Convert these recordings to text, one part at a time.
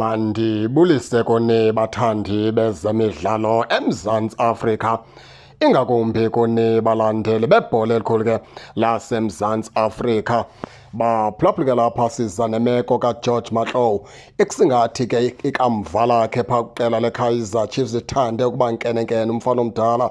Mandibulise kuni bathandi bezemidlalo eMzantsi Afrika, ingakumbi kuni balandeli bebhola elikhulu ke laseMzantsi Afrika. Baphulaphula ke lapha siza nemeko kaGeorge Matlou, ekusingathi ke ikamva lakhe phaa kwiqela leKaizer Chiefs ithande ukuba nkenenkene umfana omdala.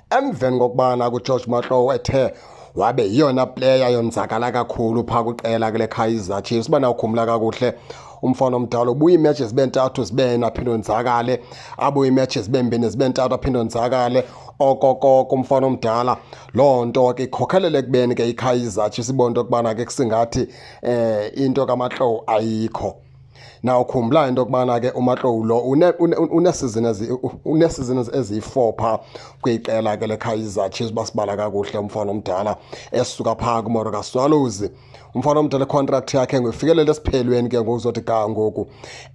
Emveni kokubana kuGeorge Matlou ethe wabe yiyona player yonzakala kakhulu phaa kwiqela kule Kaizer Chiefs, uba nawukhumla kakuhle umfana omdala ubuya iimetshi zibe ntathu zibe ne aphinde onzakale, abuye iimetshi zibe mbini zibe ntathu aphinde onzakale okokoko umfana omdala. Loo nto ke ikhokhelele ekubeni ke iKaizer Chiefs ibone into yokubana ke kusingathi into kaMatlou ayikho. Nawukhumbula into yokubana ke uMatlou lo uneesizini eziyi-4 phaa kwiqela ke leKaizer Chiefs, basibala kakuhle umfana omdala esuka phaa kuMoroka Swallows. Umfana omdala icontract yakhe ngoyifikelela esiphelweni ke ngokuzothi ga ngoku,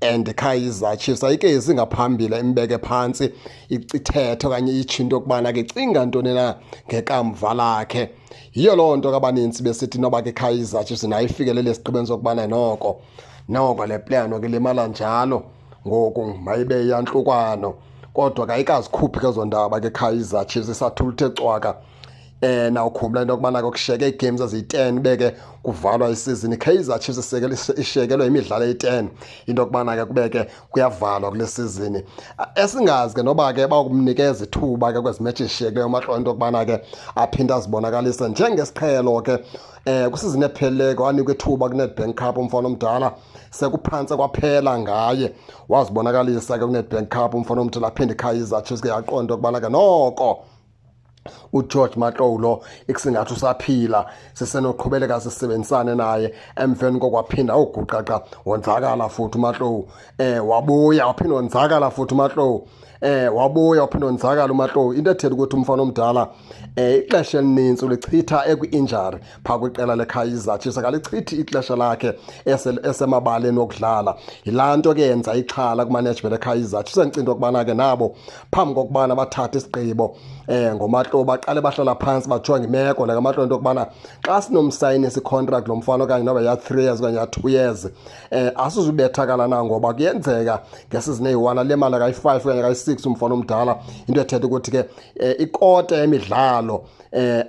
and Kaizer Chiefs ayikezi ngaphambili imbeke phantsi ithethe okanye itsho into yokubana ke icinga ntoni na ngekamva lakhe. Yiyo loo nto kabanintsi besithi noba ke Kaizer Chiefs nayo ifikelele esigqibeni sokubana noko le player noko ilimala njalo, ngoku mayibe yantlukwano. Kodwa ke ayikazikhuphi ke ezo ndaba ke Kaizer Chiefs, isathuluthe cwaka. Nawukhumbula into yokubana ke kushiyeke ii-games eziyi-10 beke kuvalwa isizini. Kaizer Chiefs ishiyekelwe imidlalo eyi-10 into yokubana ke kubeke kuyavalwa kule sizini. Esingazi ke noba ke bakumnikeza ithuba ke kwezi matches zishiyekileyo uMatlou into yokubana ke aphinde azibonakalise njengesiqhelo ke. Kwisizini epheleleyo wanikwa ithuba kuNedbank Cup umfana omdala, sekuphantse kwaphela ngaye, wazibonakalisa ke kuNedbank Cup umfana omdala, aphinde iKaizer Chiefs ke yaqonda ukubana ke noko uGeorge Matlou lo ikusingathi usaphila, sisenoqhubeleka sisebenzisane naye. Emveni kokwaphinda uguqaqa wonzakala futhi uMatlou, wabuya waphinda wonzakala futhi uMatlou, wabuya waphinda wonzakala uMatlou. Into ethetha ukuthi umfana omdala ixesha elininzi ulichitha ekwi-injury phaa kwiqela leKaizer Chiefs, akalichithi ixesha lakhe esemabaleni wokudlala. Yilaa nto ke yenza ixhala kumanagement eKaizer Chiefs. Endicinga into yokubana ke nabo phambi kokubana bathathe isigqibo ngoMatlou baqale bahlala phantsi bajonge imeko le kaMatlou, into yokubana xa sinomsayinisa icontract lo mfana okanye noba ya-3 years okanye ya-2 years, asizubethakala na, ngoba kuyenzeka ngesizini eyi-1 alimala kayi-5 okanye kayi-6 umfana omdala. Into ethetha ukuthi ke ikota yemidlalo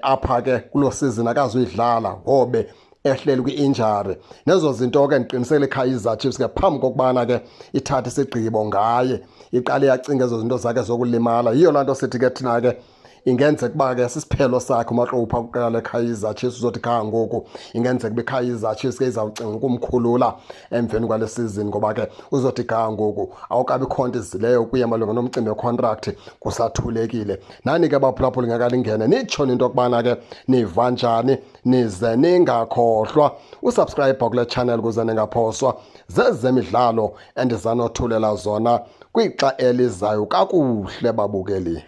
apha ke kuloo season akazuyidlala ngobe ehleli kwi-injury. Nezo zinto ke ndiqinisele iKaizer Chiefs ke phambi kokubana ke ithathe isigqibo ngaye iqale yacinga ezo zinto zakhe zokulimala. Yiyo laa nto sithi ke thina ke ingenzeka uba ke sisiphelo sakhe uMatlou phaa kwiqela leKaizer Chiefs uzothi kha ngoku. Ingenzeka uba iKaizer Chiefs ke izawucinga ukumkhulula emveni kwale season, ngoba ke uzothi ga ngoku awukabi khonto izileyo kuye malunga nomcimbi wecontract, kusathulekile. Nani ke baphulaphuli ngakalingene nitsho into yokubana ke niva njani, nize ningakhohlwa usubscribe kule channel ukuze ningaphoswa zezemidlalo endizanothulela zona kwixa elizayo. Kakuhle babukeli.